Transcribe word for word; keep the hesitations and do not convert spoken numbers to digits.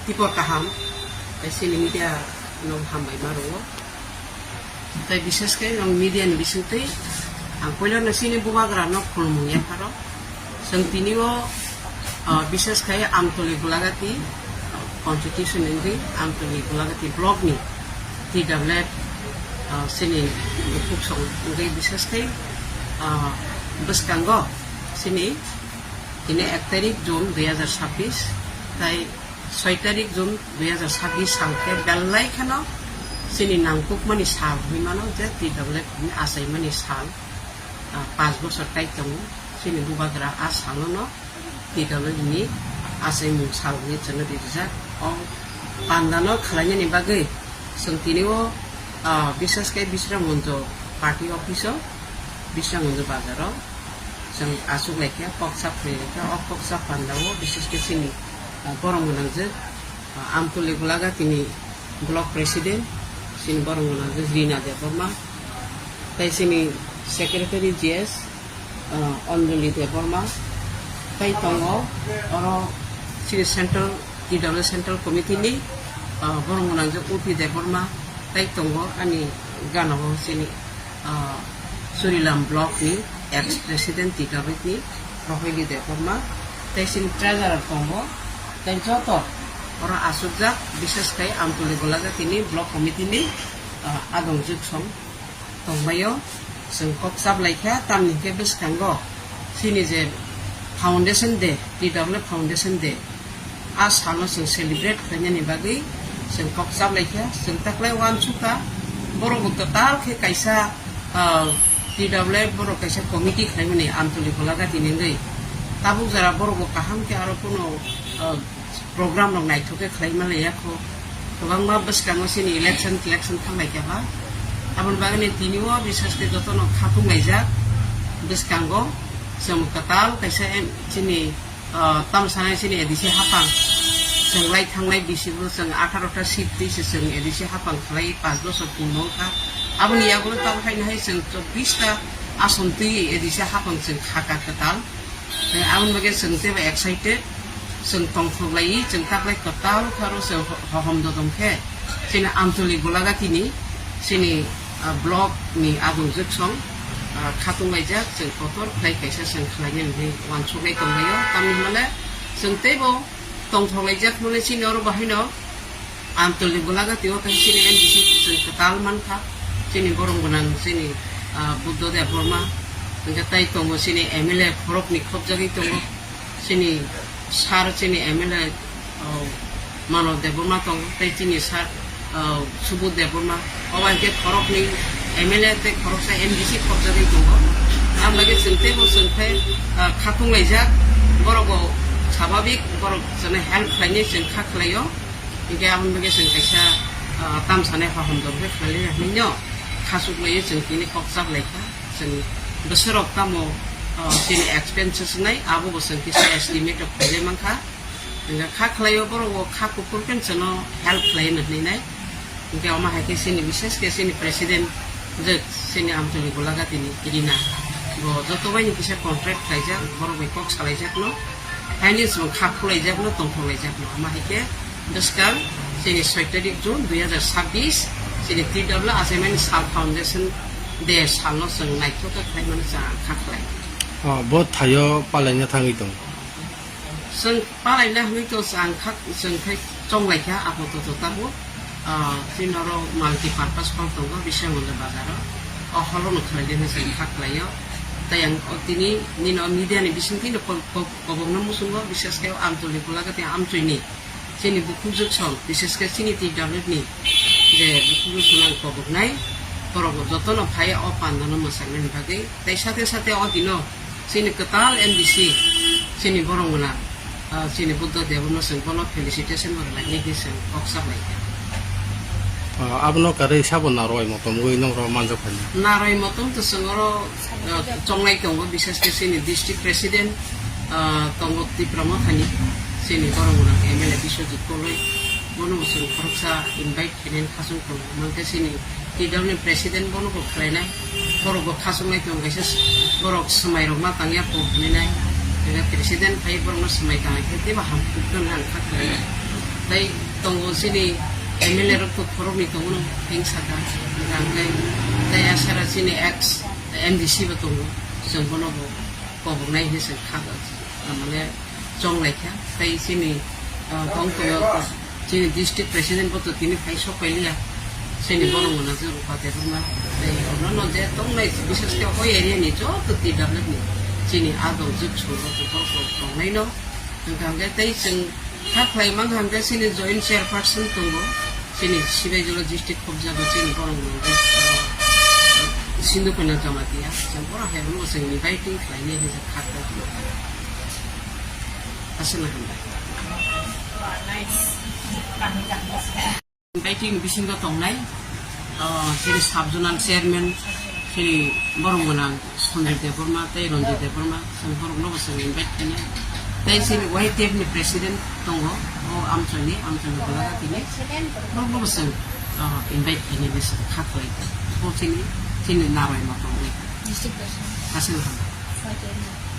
Tibor kaham, tei chini media no hambai ma rwo. Tei bises khe nwng media ni bisingtwi ang puila no chini bubagra no khulumung yapharo. Chwng tini o, ah, bises khe Amtoli Golagati constitution wngwi Amtoli Golagati block ni T W F, ah, chini bukhuk song wngwi bises khe, ah, bwskango chini tini ek tarik June dui hazar sabbish, tai soi tarik June dui hazar sabbish sal khe belai kheno chini nangkukmani sal hwnwi mano je T W F ni achaimani sal, ah, panch bosor kai tongo. Chini bubagra a salo no T W F ni achaimung sal hwnwi chwngno rijak. O pandano khwlainani bagwi chwng tini o, ah, bises khe Bisramganj party office o, Bisramganj bazar o chwng achuk laikha, kok sak phai laikha. O kok sak panda o bises khe chini, ah, borom gwnang je, ah, Amtoli Golagati ni block president, chini borom gwnang je Rina Debbarma, tei chini secretary G S, ah, Anjali Debbarma, tei tongo oro chini central, T W F central committee ni, ah, borom gwnang je U P Debbarma, tei tongo ani gana o chini, ah, Churilam block ni ex president T W F ni Rohili Debbarma, tei chini treasurer tongo, tei joto oro achukjak, bises khe Amtoli Golagati ni block committee ni, ah, adong juksong tongbaio. Chwng kok chap laikha, tamni hwnkhe bwskango chini je foundation day, T W F foundation day, a salno chwng celebrate khlainani bagwi chwng kok chap laikha. Chwng taklai uansukha, borok bo kwtal khe kaisa, ah, T W F borok kaisa committee khlaimani Amtoli Golagati ni wngwi. Tabuk jora borok bo kaham khe aro kuno, ah, program rok naithok khe khlai manlaiya kho. Kwbangma bwskango chini election, election thang laikha ba. Aboni bagwi tini o bises khe jotono khatung laijak bwskango chwng kwtal kaisa em-, chini, ah, tamo sanai chini A D C hapang chwng lai thanglai bisi bo chwng atharo ta seat twi se chwng A D C hapang khlai panch bosor pungno wngkha. Aboni yagulo tabuk haino hai chwng chobbish ta ason twi A D C hapang chwng khaka kwtal. Tei aboni bagwi chwng teibo excited, chwng tongthok lai, chwng taklai kwtal kharo chwng ho-, hohom dodom khe chini Amtoli Golagati ni chini, ah, block ni adong juksong, ah, khatung laijak, chwng kotor khlai kaisa chwng khlainani hwnwi uansuknai tonglaio. Tamni hwnle chwng teibo tongthok laijak hwnwi chini oro bahaino Amtoli Golagati o khe chini M D C chwng kwtal mankha, chini borom gwnang chini, ah, Buddha Debbarma, hwnkhe tai tongo chini M L A khoroknwi khopjagwi tongo, chini sir chini M L A, oh, Mano Debbarma tongo, tei chini sir, oh, Subodh Debbarma, obo hai khe khoroknwi M L A tei khoroksa M D C khopjagwi tongo. Ang bagwi chwng teibo chwng khe, ah, khatung laijak, borok bo swababik, borok chwngno help khlainai chwng kha khlaio. Hingke aboni bagwi chwng kaisa, ah, tam sanai hohom dor khe khlai ya hinwi no khasuk lai chwng tini kok chap lai kha. Chwng bwswk rok tamo, ah, chini expenses nai abo bo chwng kisa estimate rok khlai mankha. Hingke kha khlai o borok bo kha kuphur khe chwngno help khlai no hinwi nai. Hingke omo hai khe chini bises khe chini president je chini Amtoli Golagati ni Rina. Bo joto bai ni kisa contract khlaijak, borok bai kok salaijak no. Haini chwng kha khulaijakno, tongthok laijakno. Ama hai khe bwskang chini soi tarik June dui hazar sabbish, chini T W F achaimani sal foundation day salno chwng naithok khe khlai mano chwng ang kha khlai. Oh, bo thaio palaina thangwi tong. Chwng palaina hwnwi to chwng ang kha, chwng khai chonglai kha apato to tabo. Ah, chini oro multi purpose hall tongo, Biswamangala bazar o. O hall o no khlai de hwnwi chwng kha khlai o. Tai ang o tini nini o media ni bisingtwi no ko-, ko-, Kobokno muchungo, bises khe Amtoli Golagati Amchoini chini bukhuk juksong, bises khe chini T W F ni je bukhuk juksong ang koboknai, borok bo jotono phai o pandano mwchangnaini bagwi. Tei sate sate o dino chini kwtal M D C, chini borok mwnang, ah, chini Buddha Debno chwng bono felicitation bo rwlainai hwnwi chwng kok sa lai kha. Ah, abono kwrwi sabo narwai motom wi nokro manjak phai. Narwai motom to chwng oro, ah, chonglai tongo, bises khe chini district president, ah, tongo Tipra Mothani, chini borok mwnang M L A Biswajit Koloi, bono bo chwng khoroksa invite khainani khasung tongo. Mankhe chini T W F ni president bono bo khlainai, borok bo khasung nai tongo, kaisa borok swmai rok ma tangya kok hinwi nai, president phai borok no swmai tangwi khe teibo ham kuk nang kha khlai. Tei tongo chini M L A rok to khoroknwi tongo no, heng saka, hwnkhe tei asara chini ex M D C bo tongo, chwng bono bo koboknai hinwi chwng kha, mane chonglaikha. Tei chini, ah, tong tongo chini district president bo to tini phai sok pailiya, chini borok mwnajwk Rupa Debbarma, tei ono no je tongnai, bishesh khe o area ni joto T W F ni chini adong jwk song rok to borok tongnai no. Hwnkha hwnkhe tei chwng kha khlai mankha hwnkhe chini joint chairperson tongo, chini Sibaijala district khobjago chini borok mwnajwk, ah, Sindhu Kanya Jamatia, chwng borok hai rokno chwng inviting khlainai hinwi kha khlai. Aswkno hambai. Inviting bisingo tongnai, ah, chini sub zonal chairman, chini borok mwnang Sanjay Debbarma tei Ranjit Debbarma, chwng borokno bo chwng invite khainai. Tei chini Y T F ni president tongo, o Amchoi ni, Amchoi ni Golagati ni, borokno bo chwng, ah, invite khainai, bo chwng kha khlai. Bo chini, chini narwai ma tongnai. District president. Aswkno hambai. Y T F ni.